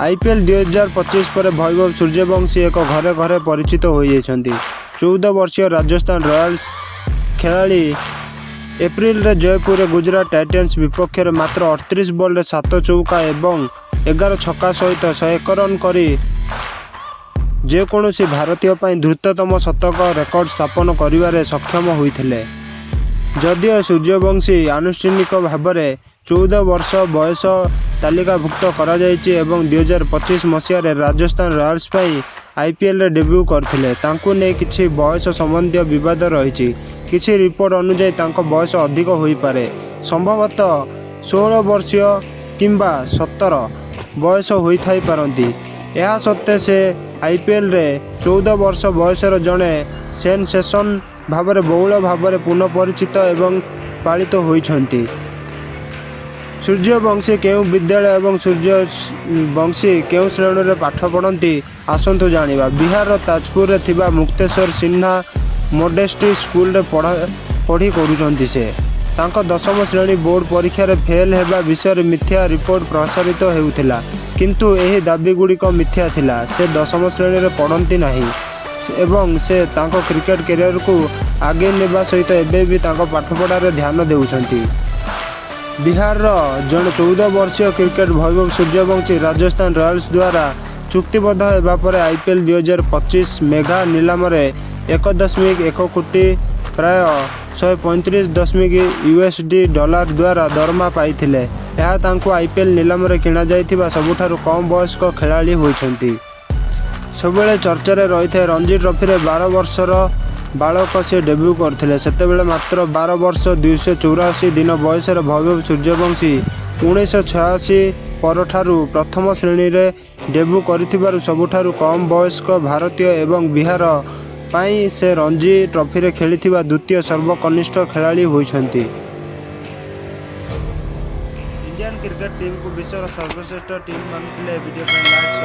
IPL 2025 ପରେ ବୈଭବ ସୂର୍ଯ୍ୟବଂଶୀ ଏକ ଘରେ ଘରେ ପରିଚିତ ହୋଇଯାଇଛନ୍ତି। 14 ବର୍ଷୀୟ ରାଜସ୍ଥାନ ରୟାଲ୍ସ ଖେଳାଳି ଏପ୍ରିଲରେ ଜୟପୁରରେ ଗୁଜରାଟ ଟାଇଟାନ୍ସ ବିପକ୍ଷରେ ମାତ୍ର 38 ବଲରେ ସାତ ଚୌକା ଏବଂ 11 ଛକା ସହିତ 101 ରନ୍ କରି ଯେକୌଣସି ଭାରତୀୟ ପାଇଁ ଦ୍ରୁତତମ ଶତକ ରେକର୍ଡ ସ୍ଥାପନ କରିବାରେ ସକ୍ଷମ ହୋଇଥିଲେ। ଯଦିଓ ସୂର୍ଯ୍ୟବଂଶୀ ଆନୁଷ୍ଠାନିକ ଭାବରେ 14 ବର୍ଷ ବୟସ ତାଲିକାଭୁକ୍ତ କରାଯାଇଛି ଏବଂ 2025 ମସିହାରେ ରାଜସ୍ଥାନ ରୟାଲ୍ସ ପାଇଁ ଆଇପିଏଲରେ ଡେବ୍ୟୁ କରିଥିଲେ, ତାଙ୍କୁ ନେଇ କିଛି ବୟସ ସମ୍ବନ୍ଧୀୟ ବିବାଦ ରହିଛି। କିଛି ରିପୋର୍ଟ ଅନୁଯାୟୀ ତାଙ୍କ ବୟସ ଅଧିକ ହୋଇପାରେ, ସମ୍ଭବତଃ 16 ବର୍ଷୀୟ କିମ୍ବା 17 ବୟସ ହୋଇଥାଇପାରନ୍ତି। ଏହା ସତ୍ତ୍ୱେ ସେ ଆଇପିଏଲରେ 14 ବର୍ଷ ବୟସର ଜଣେ ସେନସେସନ୍ ଭାବରେ ବହୁଳ ଭାବରେ ପୁନଃପରିଚିତ ଏବଂ ପାଳିତ ହୋଇଛନ୍ତି। ସୂର୍ଯ୍ୟବଂଶୀ କେଉଁ ବିଦ୍ୟାଳୟ ଏବଂ ସୂର୍ଯ୍ୟବଂଶୀ କେଉଁ ଶ୍ରେଣୀରେ ପାଠ ପଢ଼ନ୍ତି, ଆସନ୍ତୁ ଜାଣିବା। ବିହାରର ତାଜପୁରରେ ଥିବା ମୁକ୍ତେଶ୍ୱର ସିହ୍ନା ମୋଡେଷ୍ଟି ସ୍କୁଲରେ ପଢ଼ାପଢ଼ି କରୁଛନ୍ତି ସେ। ତାଙ୍କ ଦଶମ ଶ୍ରେଣୀ ବୋର୍ଡ ପରୀକ୍ଷାରେ ଫେଲ୍ ହେବା ବିଷୟରେ ମିଥ୍ୟା ରିପୋର୍ଟ ପ୍ରସାରିତ ହେଉଥିଲା, କିନ୍ତୁ ଏହି ଦାବିଗୁଡ଼ିକ ମିଥ୍ୟା ଥିଲା। ସେ ଦଶମ ଶ୍ରେଣୀରେ ପଢ଼ନ୍ତି ନାହିଁ ଏବଂ ସେ ତାଙ୍କ କ୍ରିକେଟ କ୍ୟାରିୟରକୁ ଆଗେଇ ନେବା ସହିତ ଏବେ ବି ତାଙ୍କ ପାଠପଢ଼ାରେ ଧ୍ୟାନ ଦେଉଛନ୍ତି। ବିହାରର ଜଣେ 14 ବର୍ଷୀୟ କ୍ରିକେଟର ବୈଭବ ସୂର୍ଯ୍ୟବଂଶୀ ରାଜସ୍ଥାନ ରୟାଲ୍ସ ଦ୍ୱାରା ଚୁକ୍ତିବଦ୍ଧ ହେବା ପରେ ଆଇପିଏଲ୍ 2025 ମେଗା ନିଲାମରେ 1.1 କୋଟି, ପ୍ରାୟ 135 ଦଶମିକ ୟୁଏସଡି ଡଲାର ଦ୍ୱାରା ଦରମା ପାଇଥିଲେ। ଏହା ତାଙ୍କୁ ଆଇପିଏଲ୍ ନିଲାମରେ କିଣାଯାଇଥିବା ସବୁଠାରୁ କମ୍ ବୟସ୍କ ଖେଳାଳି ହୋଇଛନ୍ତି। ସବୁବେଳେ ଚର୍ଚ୍ଚାରେ ରହିଥାଏ। ରଣଜୀ ଟ୍ରଫିରେ 12 ବର୍ଷର ବାଳକ ସେ ଡେବ୍ୟୁ କରିଥିଲେ। ସେତେବେଳେ ମାତ୍ର 12 ବର୍ଷ 284 ଦିନ ବୟସରେ ବୈଭବ ସୂର୍ଯ୍ୟବଂଶୀ 1986 ପରଠାରୁ ପ୍ରଥମ ଶ୍ରେଣୀରେ ଡେବ୍ୟୁ କରିଥିବାରୁ ସବୁଠାରୁ କମ୍ ବୟସ୍କ ଭାରତୀୟ ଏବଂ ବିହାର ପାଇଁ ସେ ରଣଜୀ ଟ୍ରଫିରେ ଖେଳିଥିବା ଦ୍ୱିତୀୟ ସର୍ବକନିଷ୍ଠ ଖେଳାଳି ହୋଇଛନ୍ତି। ଇଣ୍ଡିଆନ୍ କ୍ରିକେଟ ଟିମ୍କୁ ବିଶ୍ୱର ସର୍ବଶ୍ରେଷ୍ଠ ଟିମ୍ ମାନୁଥିଲେ ଭିଡ଼ିଓ ପାଇଁ ଲାଇକ୍